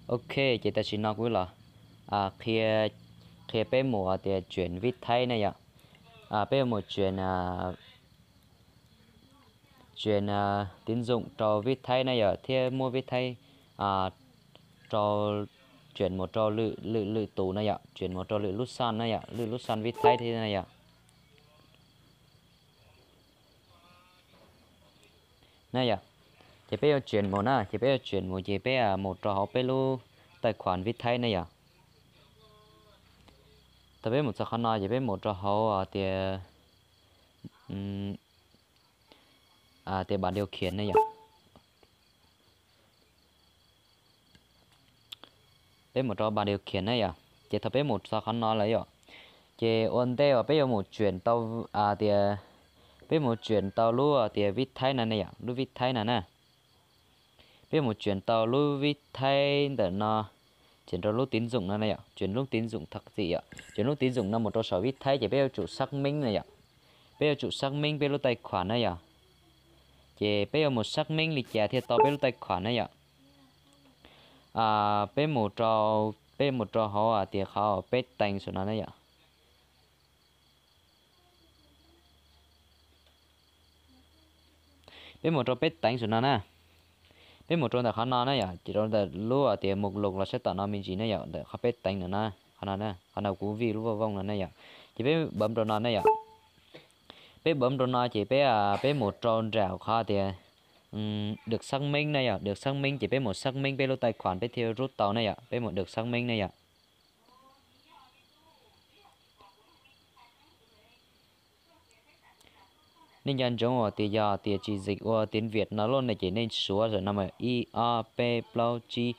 Ok, ces tam sim no kuv los qhia, qhia peb mus tias chuyển vib thaib na yom. Peb yuav mus chuyển, chuyển tín dụng rau vib thaib na yom, thiab muab vib thaib rau, chuyển mus rau lwm, lwm, lwm tus na yom, chuyển mus rau lwm lub xaj na yom, lwm lub xaj vib thaib thiab na yom. Na yom, ces peb yuav chuyển mus na, ces peb yuav chuyển mus ces peb mus rau hauv peb lub tài khoản vib thaib na yom. Thaum peb mus txog qhov no ces peb mus rau hauv tias, tias bảng điều khiển na yom. Peb mus rau bảng điều khiển na yom, ces thaum peb mus txog qhov no lawm yom, ces ua ntej uas peb yuav mus chuyển tau, tias peb mus chuyển tau lub tias vib thaib no ne yom, lub vib thaib no na. Peb mus chuyển tau lub vib thaib ntawm no, chuyển rau lub tín dụng no na yom, chuyển lub tín dụng thậm chí yom, chuyển lub tín dụng no mus rau saum vib thaib ces peb yuav tsum xác minh na yom. Peb yuav tsum xác minh peb lub tài khoản na yom. Ces peb yuav mus xác minh li cas thiaj tau peb lub tài khoản na yom. Peb mus rau, peb mus rau hauv tias qhov peb teev saum no na yom. Peb mus rau peb teev saum no na. Peb mus rau ntawm qhov no na yom, ces rau ntawm lub tias mục lục los sab tom no me ntsis na yom, ntawm qhov peb teev no na, qhov no, qhov no kuv vij lub vooj vooj no na yom. Ces peb bấm rau no na yom. Peb bấm rau no ces peb, peb mus rau nram qhov tias được xác minh na yom, được xác minh ces peb mus xác minh peb lub tài khoản peb thiaj rub tau na yom, peb mus được xác minh na yom. Nej nco ntsoov uas tias yog tias tsis dịch ua tiếng Việt no lawm no ces nej suav saum no mas ib ob peb plaub tsib,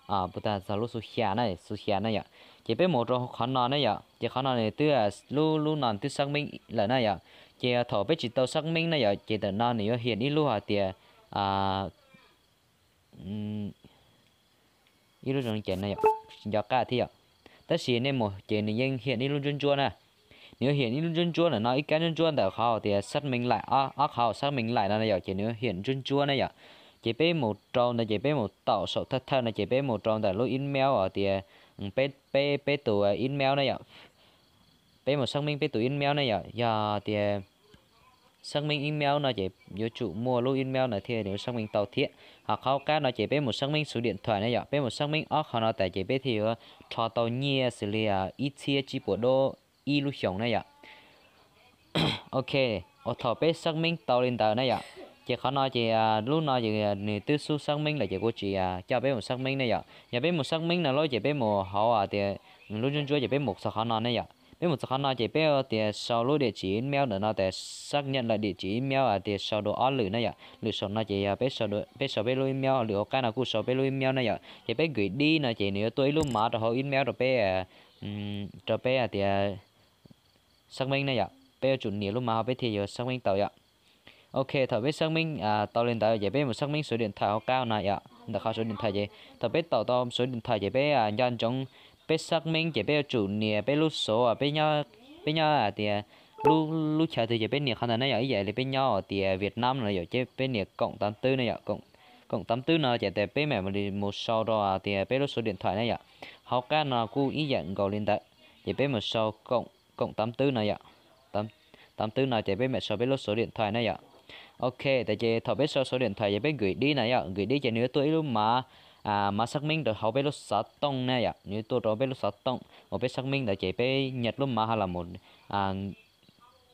puas tag txog lub xu xya na, xu xya na yom. Ces peb mus rau qhov no na yom, ces qhov no nws twb, lub, lub no twb xác minh lawm na yom. Ces thaum peb tsis tau xác minh na yom, ces ntawm no nws yuav hiện ib lub hais tias ib lub zoo li cas no yom, tsis nco qab thiab yom. Tab sis nej mus ces nws yeej hiện ib lub ntsuab ntsuab na. Nws yuav hiện ib lub ntsuab ntsuab ntawm no, ib kab ntsuab ntsuab ntawm qhov tias xác minh lại, ob qhov xác minh lại no yom, ces nws yuav hiện ntsuab ntsuab na yom. Ces peb mus rau ntawd ces peb mus taum saum thawj thawj no ces peb mus rau ntawm lub email uas tias peb, peb, peb tus email na yom. Peb mus xác minh peb tus email na yom, yog tias xác minh email no ces yuav tsum muaj lub email no thiaj li xác minh tau thiab. Ho qhov qab no ces peb mus xác minh số điện thoại na yom, peb mus xác minh ob qhov no tas ces peb thiaj yuav rho tau nyiaj xws li ib txhiab tsib puas duab ib lub xyoos na yom. Ok, ua thaum peb xác minh tau li ntawd na yom, ces qhov no ces lub no ces nws twb xub xác minh lawm ces kuv tsis coj peb mus xác minh na yom. Yog peb mus xác minh no lawm ces peb mus hauv tias lub ntsuab ntsuab ces peb mus txog qhov no ne yom. Peb mus txog qhov no ces peb tias sau lub địa chỉ email ntawm no tias xác nhận lại địa chỉ email tias sau dua ob lwm na yom. Lwm saum no ces yog peb sau peb lub email, lwm hauv qab no kuj sau peb lub email na yom. Ces peb gửi đi no ces nws yuav tuaj ib lub mov rau hauv email rau peb, rau peb tias xác minh na yom. Peb yuav tsum nias lub mov hauv peb thiaj yuav xác minh tau yom. Ok, thaum peb xác minh tau li ntawd ces peb mus xác minh số điện thoại hauv qab no yom, ntawm qhov số điện thoại ces thaum peb taum tau số điện thoại ces peb nco ntsoov, peb xác minh ces peb yuav tsum nias peb lub số, peb nyob, peb nyob tias lub, lub chaw twg ces peb nias qhov ntawd na yom. Ib yam li peb nyob tias Việt Nam no yom, ces peb nias cộng tám tư na yom. Cộng tám tư no ces peb mam li mus sau rau tias peb lub số điện thoại na yom. Hauv qab no kuj ib yam nkaus li ntawd, ces peb mus sau cộng, cộng tám tư no yom. Tám tư no ces peb mam sau peb lub số điện thoại na yom. Ok, tas ces thaum peb sau số điện thoại ces peb gửi đi na yom, gửi đi ces nws yuav tuaj ib lub mov, mov xác minh rau hauv peb lub xov tooj na yom, nws yuav tuaj rau peb lub xov tooj uas peb xác minh ntawd ces peb nhập lub mov ho los mus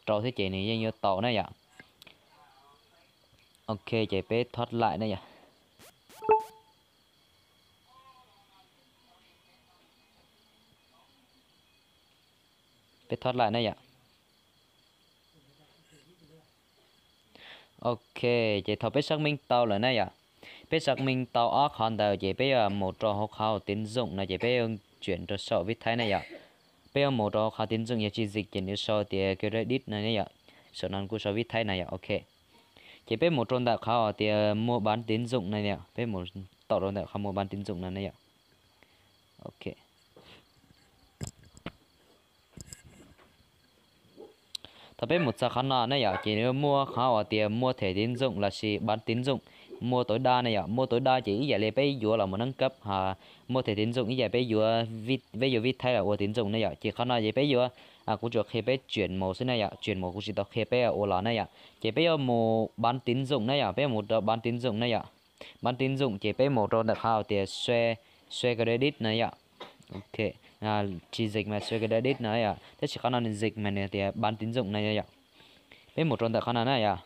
rau thiab ces nws yeej yuav tau na yom. Ok, ces peb thob laim na yom. Peb thob laim na yom. Ok, ces thaum peb xác minh tau lawm na yom, peb xác minh tau ob qhov ntawd ces peb yuav mus rau hauv qhov tín dụng no ces peb yuav chuyển rau saum vib thaib na yom. Peb yuav mus rau hauv qhov tín dụng yog giao dịch ces nws sau tias credit no ne yom. Saum no kuj sau vib thaib na yom. Ok, ces peb mus rau ntawm qhov tias mua bán tín dụng no yom, peb mus taum rau ntawm qhov mua bán tín dụng no ne yom. Ok, thaum peb mus txog qhov no ne yom, ces nws muaj qhov uas tias mua thẻ tín dụng lossis bán tín dụng. mua tối đa na yom, mua tối đa ces ib yam li peb yuav los mus nâng cấp, ha, mua thẻ tín dụng ib yam peb yuav, peb yuav vij thaib los ua tín dụng na yom. Ces qhov no ces peb yuav, kuv tsuas qhia peb chuyển màu xwb na yom, chuyển màu kuv tsis tau qhia peb ua los na yom. Ces peb yuav mus bán tín dụng na yom, peb yuav mus rau bán tín dụng na yom. Bán tín dụng ces peb mus rau ntawm qhov tias xe, xe credit na yom. Ok, tsis dịch mà xe credit no yom, tab sis qhov no nws dịch mà nws tias bán tín dụng na yom. Peb mus rau ntawm qhov no na yom.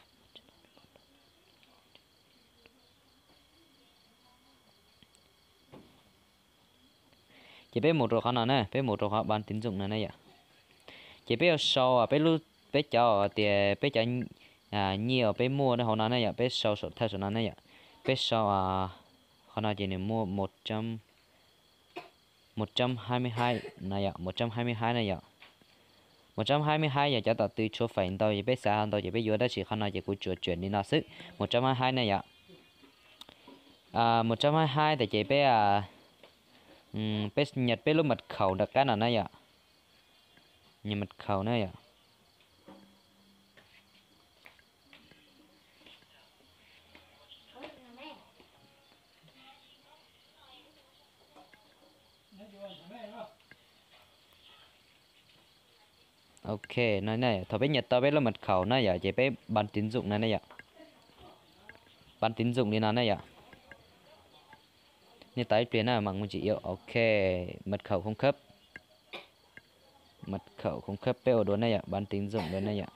Ces peb mus rau qhov no na, peb mus rau qhov bán tín dụng no na yom. Ces peb yuav sau peb lub, peb cov tias peb cov nyiaj uas peb muaj hauv no na yom, peb sau saum thawj saum no na yom. Peb sau, qhov no ces nws muaj một trăm, một trăm hai mươi hai na yom, một trăm hai mươi hai na yom. Một trăm hai mươi hai yog cov tom tw tshuav fais ntau ces peb xav ntau ces peb yuav, tab sis qhov no ces kuv tsuas chuyển li no xwb, một trăm hai mươi hai na yom. Một trăm hai mươi hai tas ces peb, peb nhập peb lub mật khẩu nram qab no na yom. Nhập mật khẩu na yom. Ok, no na, thaum peb nhập tau peb lub mật khẩu na yom, ces peb bán tín dụng no na yom. Bán tín dụng li no na yom. Nej tos ib pliag na, mạng không chịu yêu. Ok, mật khẩu không khớp. Mật khẩu không khớp peb ua dua na yom, bán tín dụng dua na yom.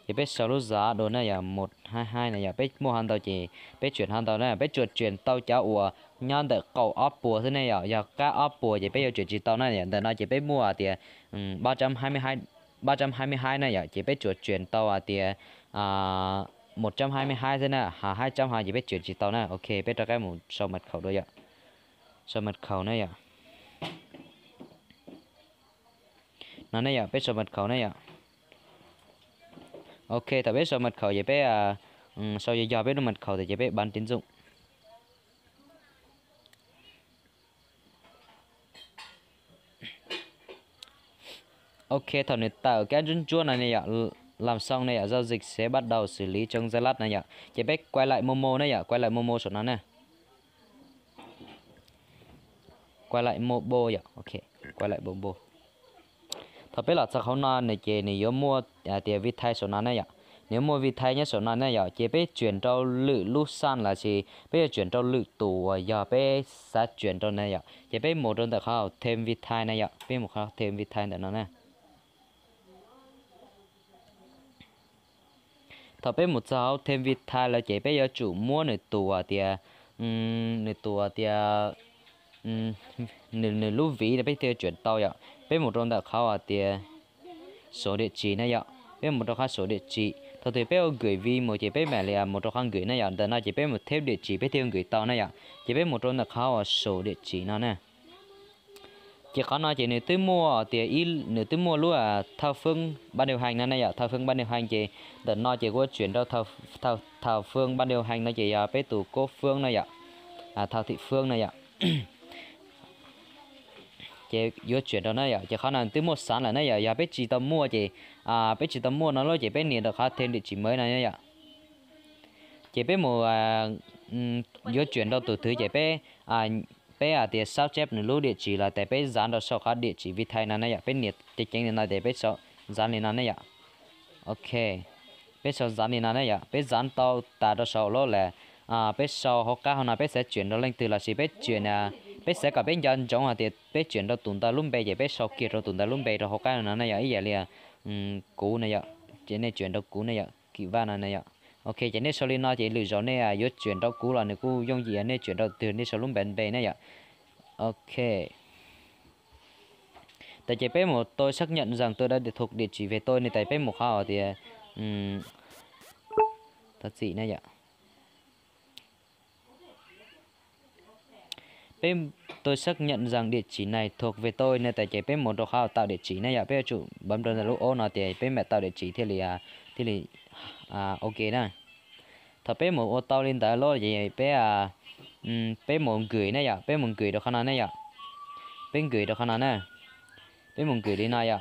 Ces peb sau lub giá dua na yom, một hai hai na yom, peb muaj hov ntau ces peb chuyển hov ntau na, peb tsuas chuyển tau cov uas nyob ntawm kaum ob puas xwb ne yom, yog qab ob puas ces peb yuav chuyển tsis tau na yom. Ntawm no ces peb muaj tias ba trăm hai mươi hai, ba trăm hai mươi hai na yom, ces peb tsuas chuyển tau hais tias một trăm hai mươi hai xwb na, ha, hai trăm hov ces peb chuyển tsis tau na. Ok, peb rov qab mus sau mật khẩu dua yom. Sau mật khẩu na yom. No ne yom, peb sau mật khẩu ne yom. Ok, thaum peb sau mật khẩu ces peb sau yog yog peb lub mật khẩu tas ces peb bán tín dụng. Ok, thaum nws tawm kab ntsuab ntsuab no ne yom, làm xong ne yom, giao dịch sẽ bắt đầu xử lý chống rơi lắc na yom, ces peb quay lại Momo ne yom, quay lại Momo saum no ne. Quay lại Momo yom, ok, quay lại Momo. Thaum peb los txog hauv no nws ces nws yuav muaj tias Vitae saum no ne yom. Nws yuav muaj Vitae nyob saum no ne yom, ces peb chuyển rau lwm lub xanh lossis peb yuav chuyển rau lwm tus uas yog peb xav chuyển rau ne yom, ces peb mus rau ntawm qhov thêm Vitae ne yom, peb mus qhov thêm Vitae ntawm no na. Thaum peb mus txog hauv thêm Vitae lawm ces peb yuav tsum muab nws tus tias, nws tus tias, nws lub vis no peb thiaj yuav chuyển tau yom. Peb mus rau ntawm qhov tias số địa chỉ na yom. Peb mus rau qhov số địa chỉ, thaum twg peb ua gửi vis mus ces peb mam li mus rau qhov gửi na yom. Ntawm no ces peb mus thêm địa chỉ peb thiaj yuav gửi tau na yom. Ces peb mus rau ntawm qhov số địa chỉ no na. Ces qhov no ces nws twb muaj tias ib, nws twb muaj lub thao phương ban điều hành no ne yom, thao phương ban điều hành ces ntawm no ces kuv chuyển rau thao phương ban điều hành no ces yog peb tus Cốc Phương na yom, thao thị phương na yom. Ces yuav chuyển rau na yom, ces qhov no twb muaj sẵn lawm na yom, yog peb tsis tau muaj ces, peb tsis tau muaj no lawm ces peb nias rau qhov thêm địa chỉ mới no yom. Ces peb mus, yuav chuyển rau tus twg ces peb, peb hais tias sao chép nws lub địa chỉ los tas peb dán rau saum qhov địa chỉ Vitae no ne yom, peb nias ceev ceev li no ces peb sau dán li no ne yom. Ok, peb sau dán li no ne yom, peb dán tau tas rau saum lawm, peb sau hauv qab hauv no peb xav chuyển rau leej twg lossis peb chuyển, peb xav kom peb nco ntsoov hais tias peb chuyển rau tus ntawd lub npe ces peb sau kiag rau tus ntawd lub npe rau hauv qab no ne yom, ib yam li kuv ne yom, ces nej chuyển rau kuv ne yom, Kim Vaj no ne yom. Ok, ces nej sau li no ces lwm zaus nej yuav chuyển rau kuv los nws kuj yooj yim, nej chuyển rau twg nej sau lub npe npe ne yom. Ok. Tas ces peb mus tôi xác nhận rằng tôi đã thuộc địa chỉ về tôi ne, tas peb mus qhov tias, thov txim ne yom. Peb tôi xác nhận rằng địa chỉ này thuộc về tôi ne, tas ces peb mus rau qhov tạo địa chỉ ne yom, peb yuav tsum bấm rau ntawm lub ub no tias peb mam tạo địa chỉ thiaj li, thiaj li ok na. Thaum peb mus ua tau li ntawd lawm ces peb, peb mus gửi ne yom, peb mus gửi rau qhov no ne yom. Peb gửi rau qhov no na. Peb mus gửi li no yom.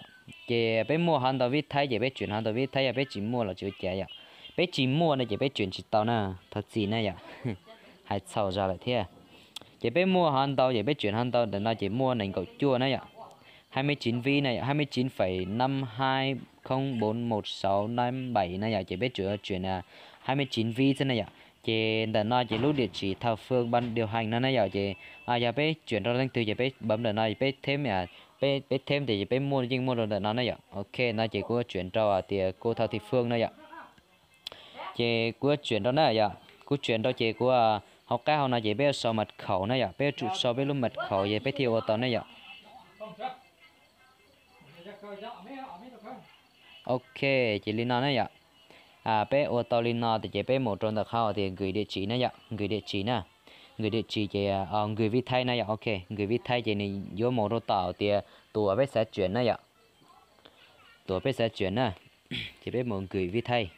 Ces peb muaj hov ntau Vitae ces peb chuyển hov ntau Vitae, yog peb tsis muaj los tsis ua cas yom. Peb tsis muaj no ces peb tseem tsis tau na, thov txim na yom. Hais txhaum zog lawm thiab. Ces peb muaj ho ntau ces peb tseem ho ntau, ntawm no ces muaj nees nkaum cuaj na yom. Hai mươi chín ví na yom, hai mươi chín phẩy năm hai không bốn một sáu năm bảy na yom, ces peb tseem tseem hai mươi chín ví xwb na yom. Ces ntawm no ces lub địa chỉ thập phương ban điều hành no na yom, ces yog peb tseem rau leej twg ces peb bấm ntawm no peb thêm, peb thêm tias peb muaj yeej muaj rau ntawm no na yom. Ok, no ces kuv tseem rau tias cô Thảo Thị Phương na yom. Ces kuv tseem rau na yom, kuv tseem rau ces kuv hauv qab hauv no ces peb sau mật khẩu na yom, peb yuav tsum sau peb lub mật khẩu ces peb thiaj ua tau na yom. Ok, ces li no na yom. Peb ua tau li no tias ces peb mus rau ntawm qhov tias gửi địa chỉ na yom, gửi địa chỉ na. Gửi địa chỉ ces gửi Vi Thay na yom, ok, gửi Vi Thay ces nws yuav mus rau tom tias tus uas peb xav chuyển na yom. Tus uas peb xav chuyển na, ces peb mus gửi Vi Thay.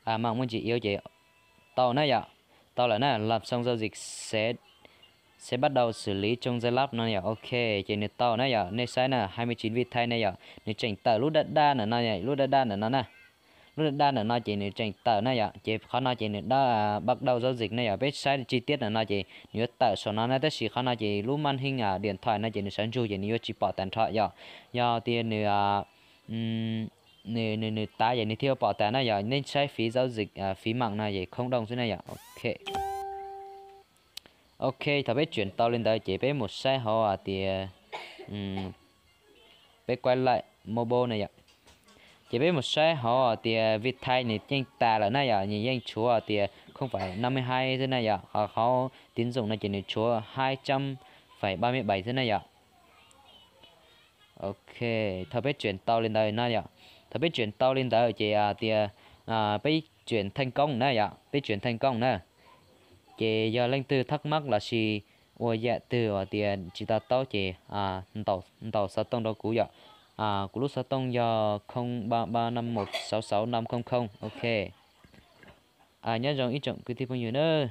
Mong muốn chuyển yêu ces tau na yom, tau lawm na, làm xong giao dịch sẽ sẽ bắt đầu xử lý trong giây lát no yom, ok, ces nws tau na yom, nej saib na, hai mươi chín Vi Thay na yom, nws tseem tawm lub daj daj ntawm no, lub daj daj ntawm no na. Lub daj daj ntawm no ces nws tseem tawm na yom, ces qhov no ces nws dab bắt đầu giao dịch na yom, peb saib chi tiết ntawm no ces nws yuav tawm saum no na, tab sis qhov no ces lub màn hình điện thoại no ces nws sawv ntsug ces nws yuav tsis pom tag nrho yom. Yog tias nws nws nws nws tav ces nws thiaj yuav pom tag na yom, nej saib phí giao dịch, phí mạng no ces không đồng xwb na yom, ok. Ok, thaum peb chuyển tau li ntawd ces peb mus saib hauv tias peb quay lại mobile na yom. Ces peb mus saib hauv tias Vi Thay nws yeej tas lawm na yom, nws yeej tshuav tias không phẩy năm mươi hai xwb na yom, ho hauv tín dụng no ces nws tshuav hai trăm phẩy ba mươi bảy xwb na yom. Ok, thaum peb chuyển tau li ntawd no yom, thaum peb chuyển tau li ntawd ces tias peb chuyển thành công na yom, peb chuyển thành công na. Ces yog leej twg thắc mắc lossis ua yam twg uas tias tsis to taub ces ntaus xov tooj rau kuv yom. Kuv lub xov tooj yog không ba ba năm một sáu sáu năm không không, ok. Nyob zoo ib tsoom kwv tij phooj ywg na.